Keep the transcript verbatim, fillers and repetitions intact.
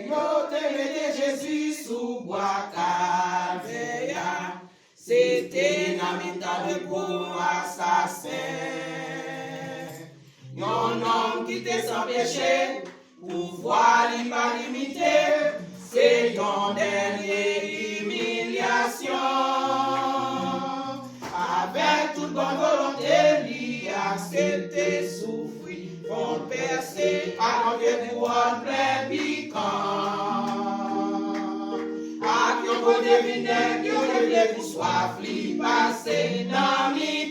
Yo te mete Jezi sou bwa Kalvè a. Se te nan mitan de gwo asasen. Yon nonm ki te san peche, pouvwa li pa limite, se yon dènye imilyasyon. Avèk tout bòn volonte, li aksepte soufri, fon pèse ak yon vye kouwòn plen pikan. Ak yon gode vinèg, yo te vle pou swaf li pase nan mi